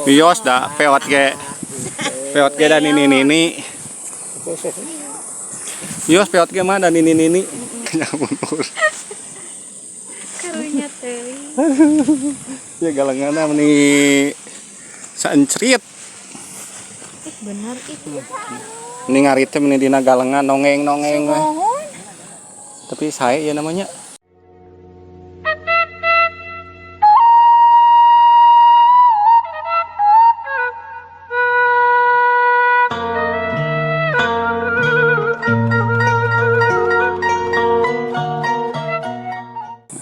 Wios da peot ge. Peot ge dan ini nini. Wios peot ge mah dan ini nini. Nyamun. Karunya teuing. Ya galenganna meni saencrit. Ih, bener ih. Ini ngarit teh meni dina galengan nongeng-nongeng we. Mohon. Tapi sae ya namanya.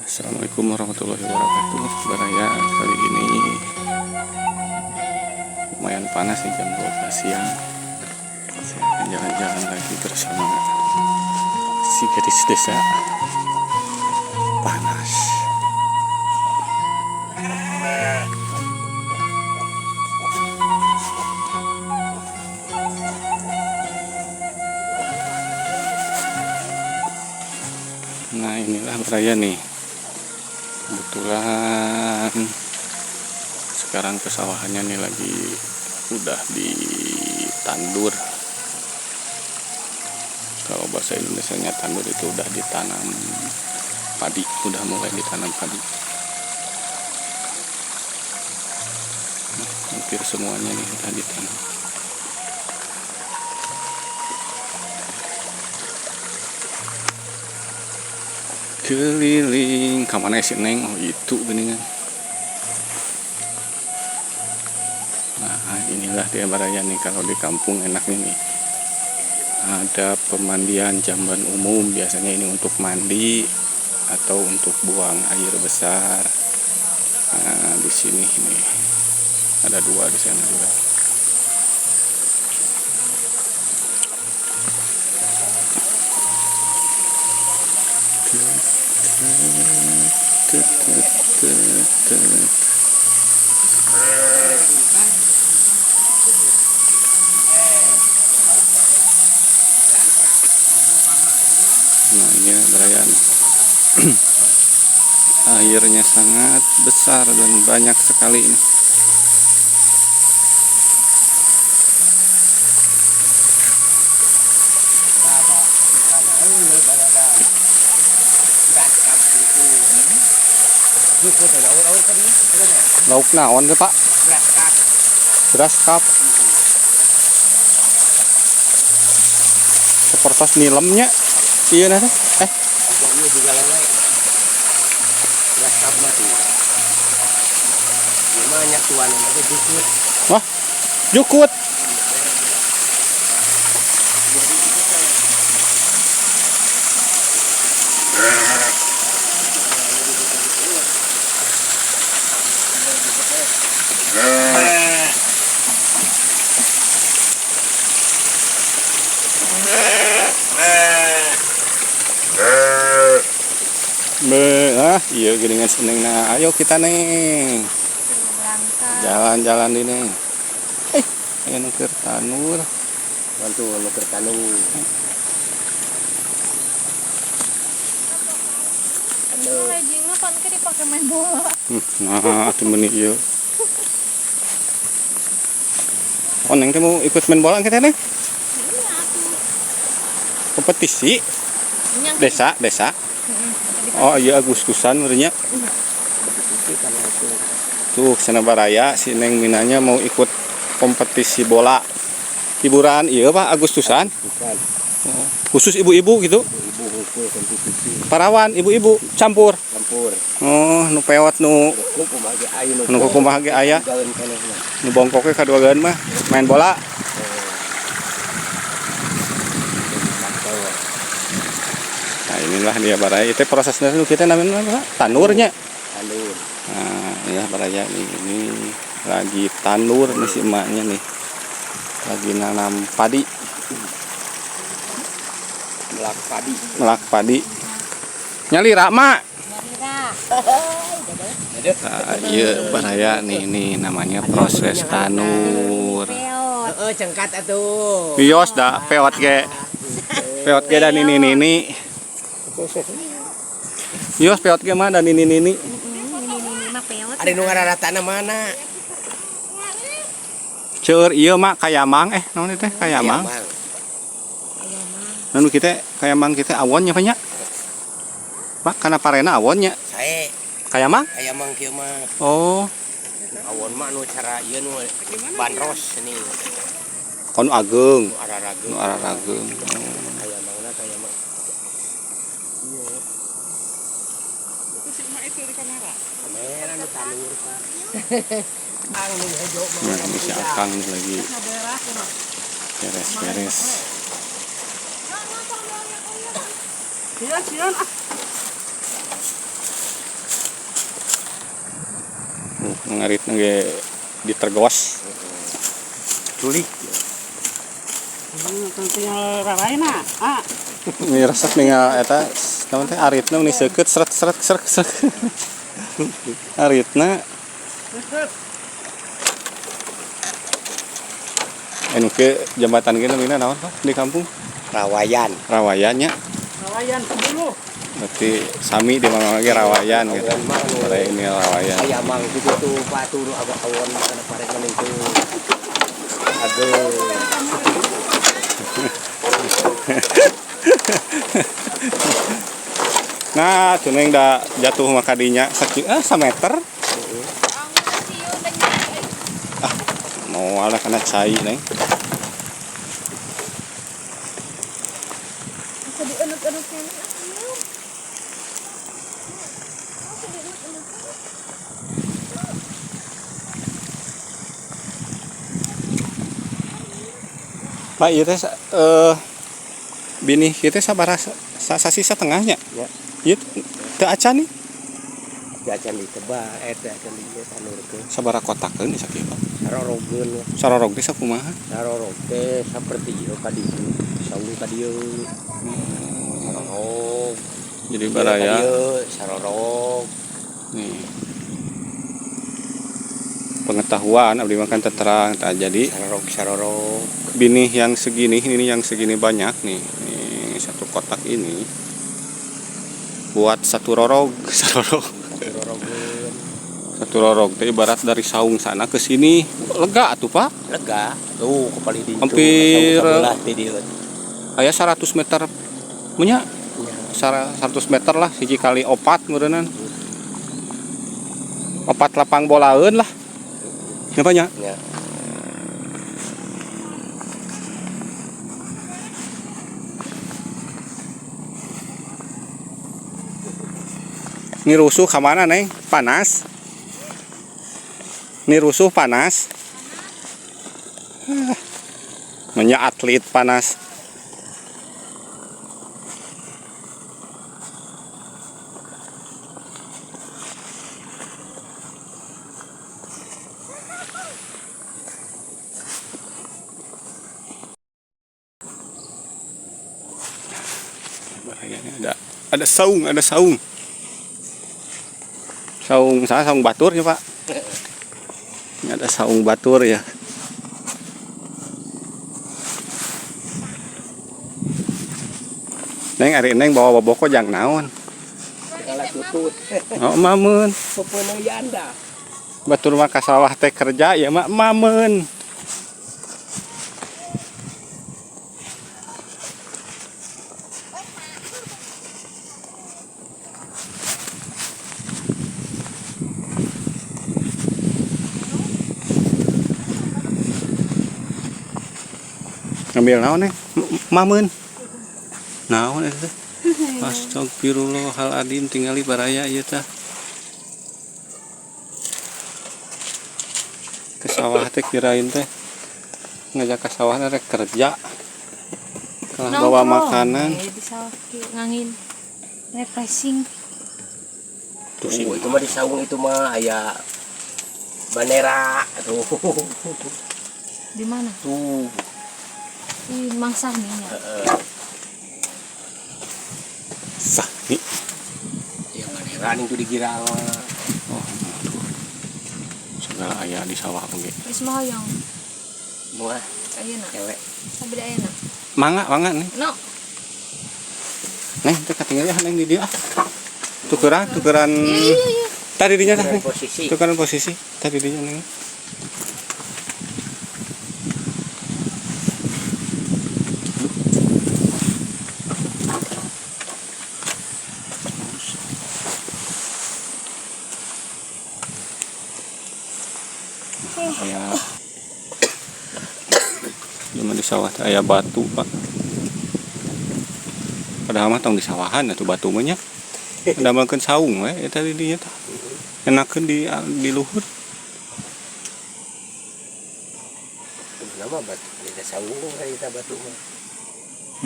Assalamualaikum warahmatullahi wabarakatuh. Baraya kali ini lumayan panas nih, jam 12 siang. Saya akan jalan-jalan lagi bersama si gadis desa. Panas. Nah, inilah baraya nih. Kebetulan sekarang pesawahannya nih lagi udah ditandur. Kalau bahasa Indonesianya tandur itu udah ditanam padi, udah mulai ditanam padi. Nah, hampir semuanya nih udah ditanam. Keliling kamana si Neng? Oh, itu geningan. Nah, inilah dia baraya nih, kalau di kampung enaknya nih. Ada pemandian jamban umum, biasanya ini untuk mandi atau untuk buang air besar. Nah, di sini nih ada dua, di sana juga. Nah, ini baraya nih. Airnya sangat besar dan banyak sekali ini. Lauk naon teh, Pak? Beras kap. Sepertos nilemnya. Iya nah teh. Iya juga lele. Beras kap mah tuh. Ieu mah nya tuan aja jukut. Wah, jukut. Be, ah, iya geuningan seneng nah. Ayo kita nih. Jalan-jalan ini. Ayo nuker tanur. Bantu nuker tanur. Aduh, leggingnya pan ke dipake main bola. Nah, atuh meuni ieu. Oh, Neng teh mau ikut main bola kita nih? Iya atuh. Kompetisi desa, desa. Oh iya, Agustusan meureunnya. Tuh, sana baraya si Neng Minanya mau ikut kompetisi bola. Hiburan iya Pak Agustusan. Oh, khusus ibu-ibu gitu. Ibu kompetisi. Parawan ibu-ibu campur. Campur. Oh, nu pewat nu nu kumaha ge aya. Nu bongkoknya kaduageun mah main bola. Nah, inilah dia baraya. Itu prosesnya dulu kita namanya apa? Tanurnya. Tanur. Nah, inilah baraya nih. Ini lagi tanur nih si emaknya nih. Lagi nanam padi. Melak padi. Melak padi. Nyalira, Mak. Nyalira. Nah, iya baraya nih, ini namanya proses tanur. Heeh, cengkat atuh. Wios da peot ge. Peot ge dan ini nini. Yos peot ge mah dan ini nini. Ini mah peot. Ada nu ngararatana mana? Ceur ieu mak kayamang naon teh kayamang. Anu kita kayamang kita awon nya nya. Mak kana parena awon nya. Sae. Kayamang? Kayamang kieu mah. Oh. Awon mah anu cara ieu nu bandros ini. Kono ageung. Nu ararageung. Nu ararageung. Kayamangna kayamang. Iya. Itu si emak itu di kamera. Kamera nu tanur, Pak. Kang nu hejo mah. Nah, ini si Akang nih lagi beres-beres. Iya, sieun ah. Ngarit ge ditergos. Culik. Tinggal raraina. Ah. Ini resep ningal eta naon teh aritna meni seukeut seret seret seret seret. Aritna anu ke jembatan ge namina naon Pak di kampung? Rawayan. Rawayan nya. Rawayan dulu. Berarti sami di mana lagi rawayan gitu. Pada ini rawayan. Kayamang gitu tuh Pak tuh agak awon kana pare mana itu. Aduh. Nah, tuneng da jatuh maka dinya sakit sameter. Ah, mau ala kana cai neng. Asa dienuk-enuk keneh ah ieu. Pak, ieu teh binih kieu teh sabaraha sasi satengahnya? Ya. Ieu teu acan nih. Teu acan ditebak, teu acan ditanurkeun. Sabaraha kotakeun ieu sakieu, Pak? Sarorogeun. Sarorog teh sakumaha? Sarorog teh saperti ieu ka dieu, saung ka dieu. Sarorog. Jadi baraya. Ka dieu sarorog. Nih. Pengetahuan abdi mah kan terang tak jadi sarorog sarorog. Binih yang segini, ini yang segini banyak nih. Ini satu kotak ini buat satu rorog, sarorog. Satu rorog teh ibarat dari saung sana ke sini lega tuh Pak. Lega. Tuh kepali di hampir dieu. Aya 100 meter punya. 100 meter lah hiji kali opat meureunnan. Opat lapang bolaeun lah. Ya Pak ya? Ya. Ini rusuh ke mana neng? Panas. Ini rusuh panas. Menya atlet panas. Bahayanya ada saung, ada saung. Saung saya saung batur ya Pak. Ini ada saung batur ya. Neng ari neng bawa boboko jang naon? Segala tutut. Oh mameun. Peupeuneuy anda. Batur mah ka sawah teh kerja ya mak mameun. Ngambil naon nih? Mameun. Naon eta teh? Astagfirullahaladzim tingali baraya ieu teh. Ke sawah teh kirain teh ngajak ke sawah teh rek kerja. Kalah bawa makanan. Di sawah ngangin. Refreshing. Tuh sih itu mah di saung itu mah aya bandera tuh. Di mana? Tuh. Di Mang Sahni nya. Sahni. Ya bandera nih tuh dikira. Oh, tuh. Segala aya di sawah oge. Geus mah hoyong. Moal. Ayeuna. Cewek. Sabida ayeuna. Mangga, mangga nih. No. Neng, teh katinggal ya neng di dieu ah. Tukeran, tukeran. Iya. Tadi dinya tah. Posisi. Tukeran posisi. Tadi dinya neng. Aya ieu mah di sawah teh aya batu, Pak. Padahal mah tong di sawahan atuh batu mah nya. Damelkeun saung we eta di dinya tah. Enakeun di luhur. Nama batu di saung kita batu mah.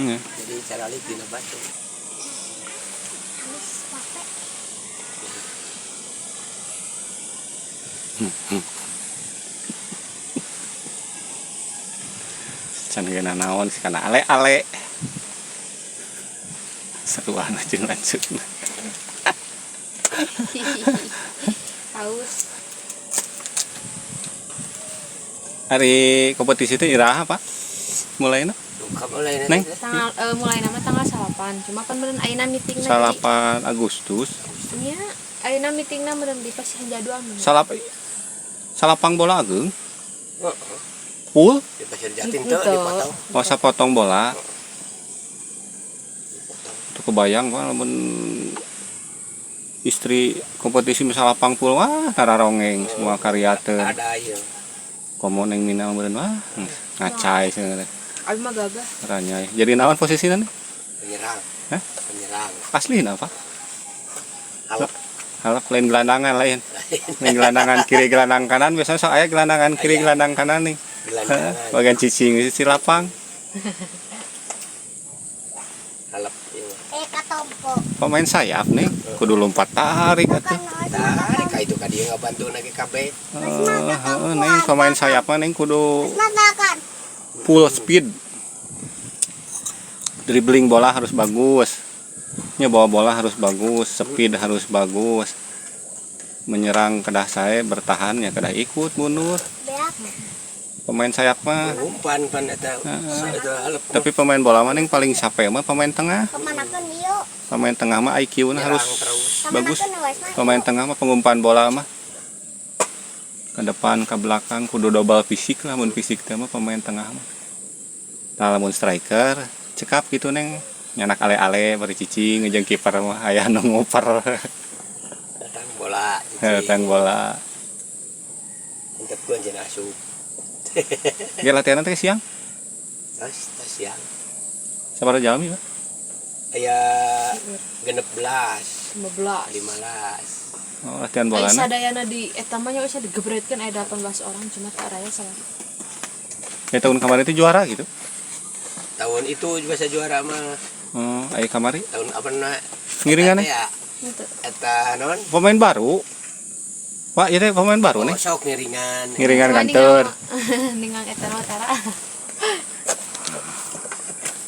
Nya. Jadi caralik dina batu. Halus pape. Can geuna naon sih kana ale-ale. Seruan jeung lanceukna. Haus. Hari kompetisi teh iraha, Pak? Mulaina? Duka mulai. Neng. Tanggal mulai nama tanggal 9. Cuma kan meureun ayeuna meetingna. 9 Agustus. Nya, ayeuna meetingna meureun di pasihan jadwal meureun. Salapang bola ageung. Heeh. Full. Di Pasir Jatin Itu. tuh dipotong. Oh, sapotong bola. Itu kebayang Pak lamun istri kompetisi misal lapang full, wah, tararongeng semua karya teh. Ada ieu. Komo neng Mina meureun, wah, ngacai cenah teh. Abi mah gagah. Ranyai. Jadi naon posisina nih? Penyerang. Hah? Penyerang. Asli apa? Halep. Halep lain gelandangan lain. Lain gelandangan kiri gelandang kanan biasanya sok aya gelandangan kiri Aya. Gelandang kanan nih. Gelandangan. Bagian cicing si lapang. Halep ieu. Eh, katompo. Pemain sayap nih kudu lompat tarik atuh. Tarik ka itu ka dieu ngabantu lagi kabeh. Heeh, heeh, neng pemain sayap mah neng kudu Makan. Full speed. Dribbling bola harus bagus. Nya bawa bola harus bagus, speed harus bagus. Menyerang kedah saya, bertahan ya kedah ikut mundur. Beak. Pemain sayap mah. Umpan pan eta. Heeh. Eta halep. Tapi pemain bola mah yang paling capek mah pemain tengah. Kemanakan yuk. Pemain tengah mah IQ na harus Nyerang terus. bagus. Kemanakan wes mah. Pemain tengah mah pengumpan bola mah ke depan ke belakang kudu double fisik lah, mun fisik teh mah pemain tengah mah. Tah, lamun striker cekap gitu neng nyanak ale-ale bari cicing jeung kiper mah aya nu ngoper. Datang bola cicing. Datang bola. Antep gua cenah asup. Ge latihan teh siang. Terus tas siang. Sabaraha jalmi, Pak? Aya 16, 15. 15. Oh, latihan bola. Ai sadayana di eta mah nya bisa digebretkeun aya 18 orang, cuma tak raya salah. Ya tahun kemarin itu juara gitu. Tahun itu juga saya juara mah. Oh, aya kamari. Tahun apa na? Ngiringan Eta ya. Henteu. Eta non. Pemain baru. Pak, ieu teh pemain baru nih. Oh, sok ngiringan. Ngiringan Cuma kantor. Ningang eta mah tara.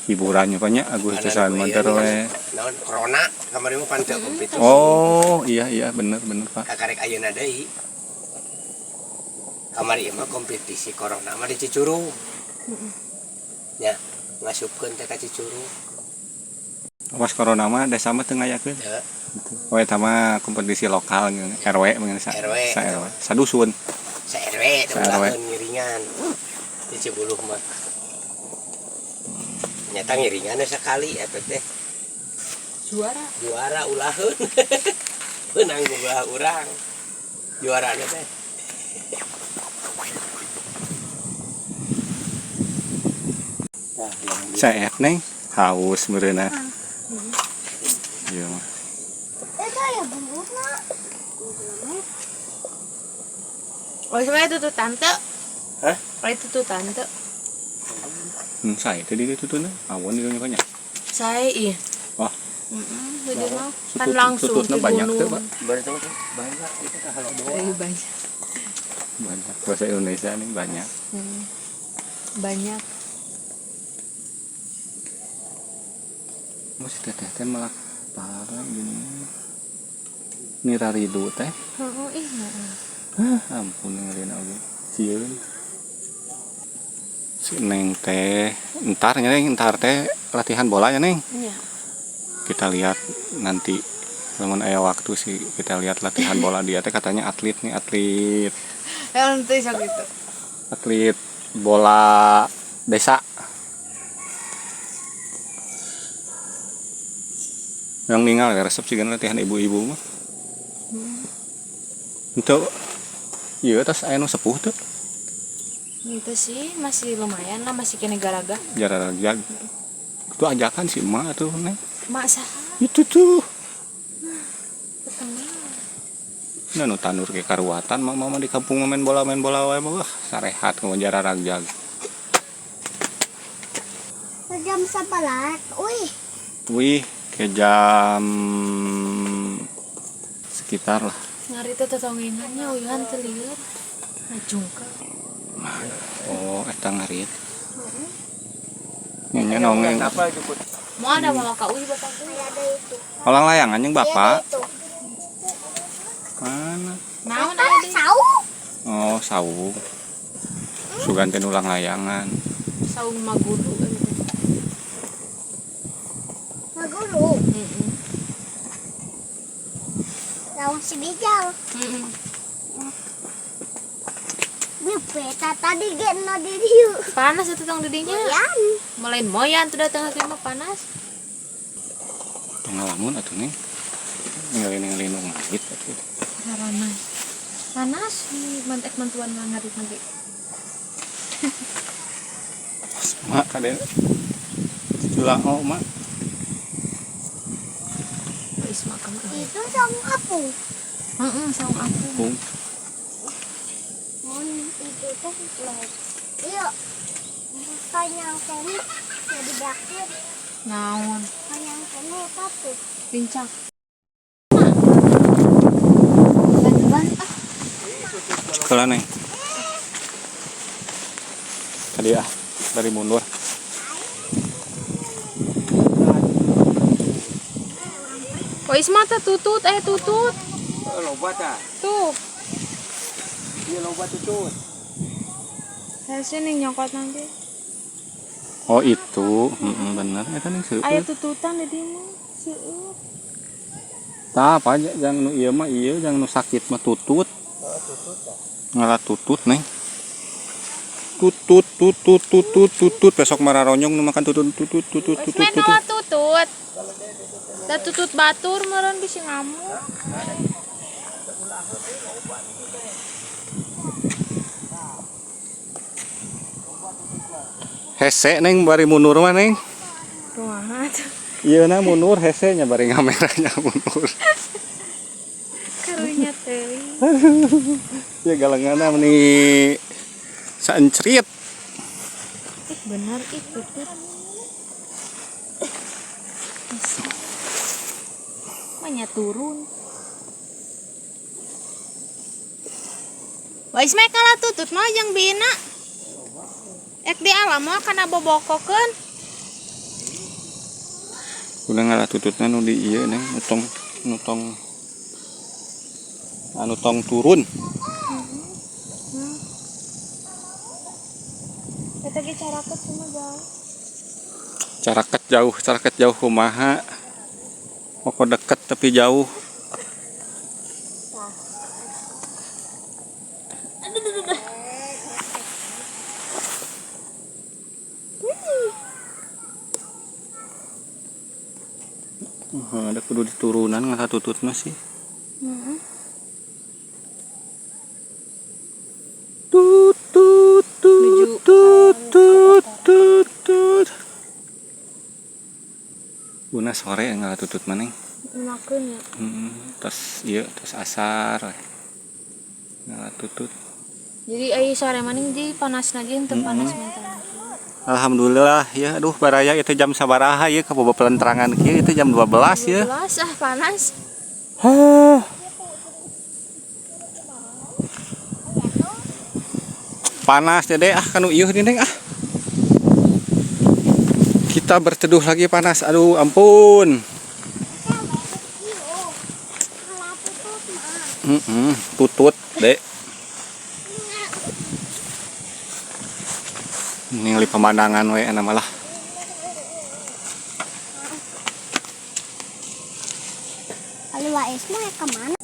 Hiburannya banyak Agustusan Kanan mah ku teh ieu we. Naon corona kamari mah pan teu kompetisi. Oh, iya bener bener Pak. Kakarek ayeuna deui. Kamari mah kompetisi corona mah di Cicurug. Nya, ngasupkeun teh ka Cicurug. Pas corona mah desa mah teu ngayakeun. Teu. Oh, eta mah kompetisi lokal gitu. RW mungkin sa, RW. Sa RW. Sadusun. Sa RW teh Sa RW. ulaheun ngiringan. Di Cibuluh mah. Nyata ngiringan sekali eta teh. Juara. Juara ulaheun. Menang ulah urang. Juara teh. Nah, yang Saep neng haus meureunna. Iya mah. Itu ya bubukna. Oh, sebenarnya itu tuh tante. Hah? Oh, itu tuh tante. Saya tadi itu tuh awon itu banyak. Saya iya. Wah. Heeh, jadi mah kan langsung Tututnya di banyak gunung. tuh, Pak. Baru tahu tuh banyak itu teh kalau doa. Eh, banyak. Banyak. Bahasa Indonesia nih banyak. Banyak. Masih teteh teh malah parah gini. Ini raridu teh. Heeh, ih. Heeh. Ah, ampun ngeureun oge. Sieun. Si Neng teh, entar nya Neng, entar teh latihan bola ya Neng. Iya. Kita lihat nanti lamun aya waktu sih kita lihat latihan bola dia teh, katanya atlet nih, atlet. Ya nanti sok gitu. Atlet bola desa. Yang ninggal ya resep sih kan latihan ibu-ibu mah. Untuk iya tos aya nu sepuh tuh. Itu sih masih lumayan lah, masih kena garaga. Jararagjag. Itu ajakan si emak tuh, Neng. Mak saha? Itu tuh. Terkenal. Nah, nu tandur ke karuatan mah mama di kampung main bola wae mah, wah, sarehat ngomong jararagjag. Jam 11. Wih, Wih, ke jam sekitar lah. Ngari teh totongingannya uyuhan teu lieur. Ngajungkel. Oh, eta ngarit. Nya nongeng. Apa jukut? Mau ada mau ka uy bapak gue. ada itu. Olang layangan yang bapak. Ada itu. Mana? Naon Ah, aya deui? saung. Oh, saung. Sugan teh ulang layangan. Saung magudu eta teh. Ngaguru. Heeh. Saung si Bijal. Heeh. Wih, peta tadi ge no di dieu. Panas eta tong didinya. Moyan. Mulai moyan tuh datang ke mah panas. Tong ngalamun atuh, Neng. Ningali-ningali nu ngarit atuh. Sarana. Panas mantek mantuan ngarit nanti. Mak kade. Culang oh, mak. Isma kamu. Itu saung apung. Heeh, saung aku. Bung. Mun itu teh lo. Iya. Panjang kene jadi berakhir. Naon? Panjang kene apa tuh? Lincah. Ban ah. Keula, Neng. Tadi ah, dari mundur. Oh Isma teh tutut, eh tutut. Loba tah. Tuh. Iya loba tutut. Saya nih nyokot nanti. Oh, itu, bener eta nih seueur. Aya tututan di dieu seueur. Tah apa aja jangan nu ieu mah ieu jangan nu sakit mah tutut. Tutut tah. Ngalah tutut, Neng. Tutut tutut tutut tutut besok mararonyong nu makan tutut tutut tutut tutut Wis tutut. main tutut. Da tutut batur meureun bisi ngamuk. Hese, Neng, bari mundur mah, Neng. Kumaha tuh? Ieu na mundur hese nya bari ngameranya mundur. Karunya teuing. Ya galenganna meni saencrit. Ih bener ih tutut. Manya turun. Wah Ismail kalah tutut mah jeung bina. Ek di alam mah kana bobokokeun. Udah ngalah tututna nu di ieu, Neng, nutong nutong anu tong turun. Eta ge caraket cuma jauh. Caraket jauh, caraket jauh kumaha? Pokok deket tapi jauh. Aduh, duh, duh, duh. Ada kudu diturunan ngalah tututna sih. Heeh. Tut tut tut Menuju tut tut tut tut. Guna sore ngalah tutut maneh. Makeun ya. Tos ieu tos asar. Ngalah tutut. Jadi ai sore maning jadi panas lagi henteu panas mental. Alhamdulillah ya, aduh baraya itu jam sabaraha ya kaboba pelenterangan kieu itu jam 12 ya. 12 ah panas. Hah. Panas dede ah kanu ieu dinding ah. Kita berteduh lagi panas. Aduh ampun. Kalau tutut mah. Tutut, Dek. Ningali pemandangan we enak malah. Kalau Wais mah kemana?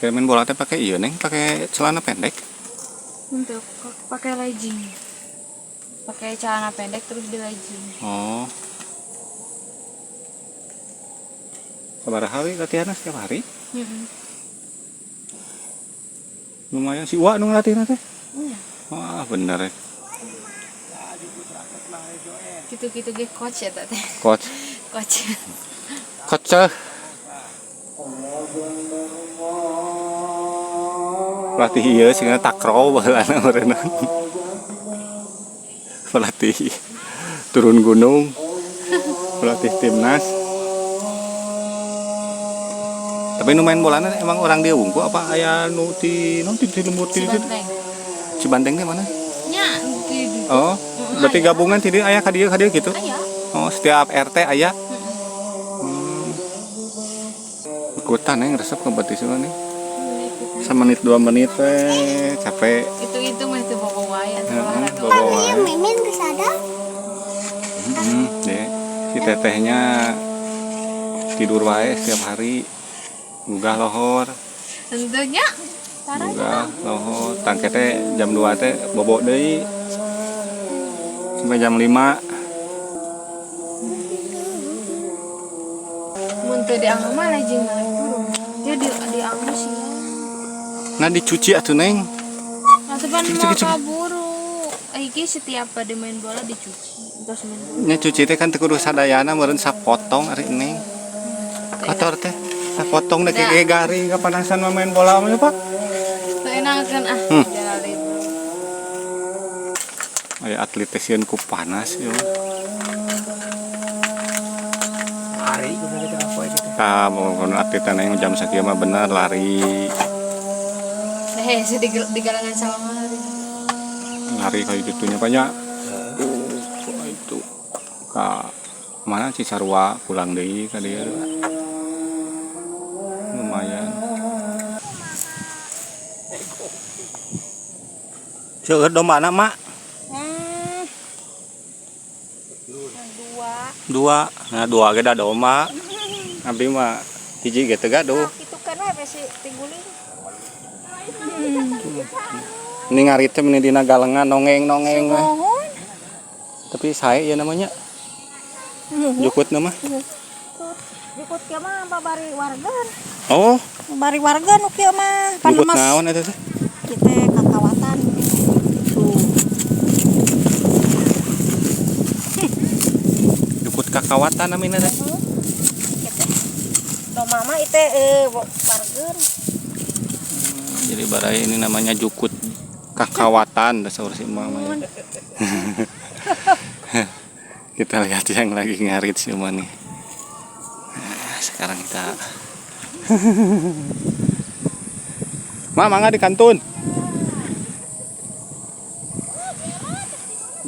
Kayak main bola teh pakai iya, Neng, pakai celana pendek. Untuk pakai legging. Pakai celana pendek terus di legging. Oh. Sabaraha we latihanna setiap hari? Heeh. Lumayan si Wa nu ngelatihna teh. Iya. Wah, bener ya. Gitu-gitu ge coach ya teh. Coach. Coach. Coach. Eh. Pelatih ieu sehingga takraw baheulana meureunna. Pelatih turun gunung. Pelatih timnas. Tapi nu main bolana emang orang dia wungkul apa aya nu ti nu ti ti lembur ti ti- Cibanteng. Cibanteng teh mana? Nya di Oh, berarti aya. gabungan ti dieu aya ka dieu gitu. Aya. Oh, setiap RT aya. Heeh. Ikutan yang resep kompetisi mah nih. Semenit 2 menit teh capek. Itu mah itu bobo wae atuh Heeh, olahraga. bobo wae. Iya, Mimin geus ada. Deh. Si tetehnya tidur wae setiap hari. Gugah lohor, Tentunya parah. Gugah lohor. Tangke teh jam 2 teh bobo deui. Sampai jam 5. Mun teu dianggo mah legging mah turun. Dia di dianggo sih. Nah, dicuci atuh, Neng. Nah, tuh pan Cik, mau cik, cik. kaburu. Iki setiap pada main bola dicuci. Terus main bola. Nya cuci teh kan teu kudu sadayana, meureun sapotong ari Neng. Kotor teh. Sapotong deh kayak garing kepanasan mah main bola mah ya, Pak. Teu enakeun ah. Jalan. Aya atlet teh sieun ku panas ya. Hari kudu kita apa itu teh. Tah, mau kono atlet teh yang jam sakieu mah bener lari. Deh, saya di, di galangan sawah mah lari. Lari kayak gitunya banyak. Itu ka mana, Cisarua, pulang deui ka dieu. Lumayan. Seueur dombana, Mak? Dua. Dua. Nah, dua ge da domba. Abdi mah hiji ge teu gaduh. Itu kan we si tiguling. Ini ngarit teh meni dina galengan nongeng-nongeng we. Mohon. Tapi sae ya namanya. Jukut nama. Jukut kieu mah babari warga. Oh, Bari warga nu kieu mah jukut panemas. naon eta teh? Kita kakawatan. Tuh. Jukut kakawatan namina teh. Kita. Domba mah itu warga. Jadi barai ini namanya jukut kakawatan dasar si emak mah ya. Kita lihat yang lagi ngarit si emak nih. Nah, sekarang kita. Ma, mangga di kantun.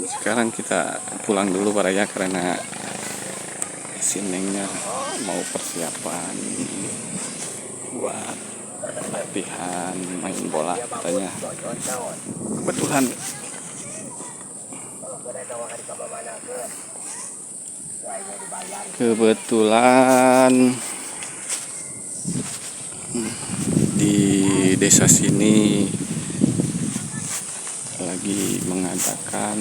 Sekarang kita pulang dulu baraya karena si Nengnya mau persiapan buat latihan main bola katanya. Kebetulan kebetulan di desa sini lagi mengadakan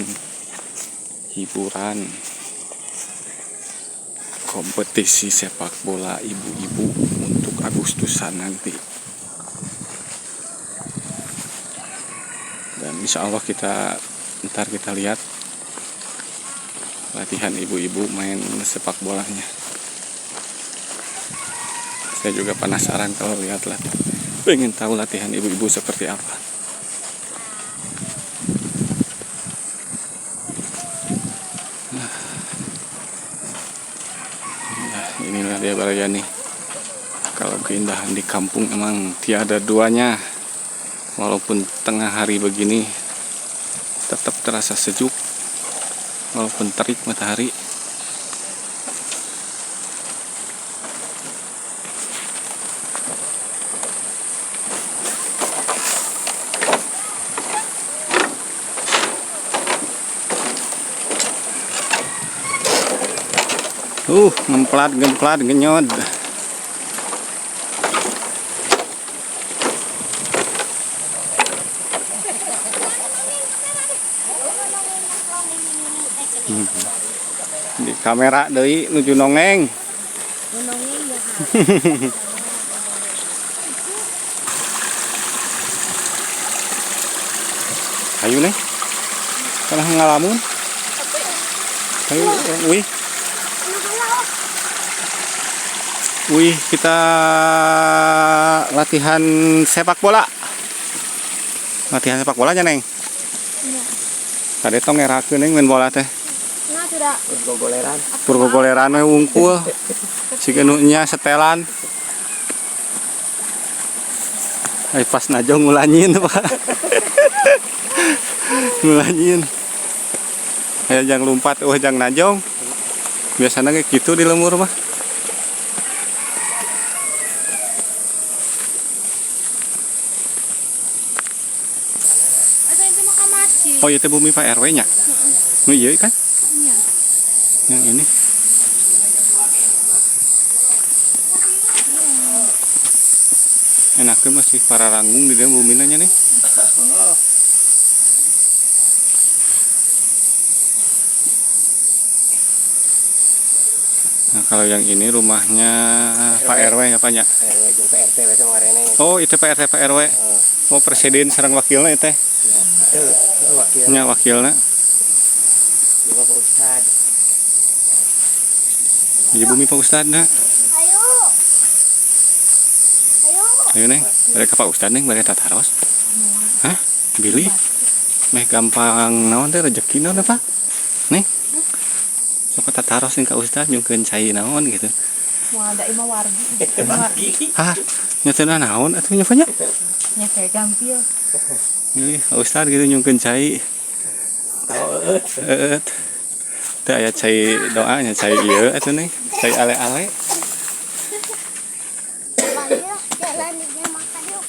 hiburan kompetisi sepak bola ibu-ibu untuk Agustusan nanti, dan insya Allah kita ntar kita lihat latihan ibu-ibu main sepak bolanya. Saya juga penasaran kalau lihat lah, pengen tahu latihan ibu-ibu seperti apa. Nah, inilah dia baraya nih. Kalau keindahan di kampung emang tiada duanya. Walaupun tengah hari begini tetap terasa sejuk walaupun terik matahari. Ngemplat, ngemplat, genyot. Di kamera deui nuju nongeng. Nongeng ya. Ayo, Neng. Kalah ngalamun. Ayo, wih. Wih, kita latihan sepak bola. Latihan sepak bolanya, Neng. Tadi tong ngerakeun, Neng, main bola teh. Nah, sudah. Gogoleran. Purgogoleran we wungkul. Siga nu nya setelan. Ai pas najong ngulanyin, Pak. Ngulanyin. Aya jang lompat, euweuh jang najong. Biasanya kayak gitu di lembur mah. Atau itu mah ka masjid. Oh, itu bumi Pak RW nya? Oh, iya kan? Iya. Yang ini. Enaknya masih para ranggung di dalam bumi nya nih. Nah, kalau yang ini rumahnya Pak RW ya, Pak ya? RW jeung PRT we teh marene. Oh, itu Pak RT, Pak RW. Heeh. Oh, presiden sareng wakilnya itu. Ya. Teu wakil. Nya wakilnya. Ieu mah Pak Ustad. Di bumi Pak Ustad nah. Ayo. Ayo. Ayo, Neng, balik ke Pak Ustad, Neng, balik tataros. Hah? Bilih? Meh gampang naon teh rezeki naon apa? Neng. Sok tataros nih ka Ustad nyungkeun cai naon gitu. Mau ada imah wargi. Hah, nyatana naon atuh nya, nya? Nya kayak gampil. Bilih ka Ustad gitu nyungkeun cai. Tahu. Heeh. Teu aya cai doa nya, cai ieu atuh, Neng, cai ale-ale. Panggil jalan dia makan yuk.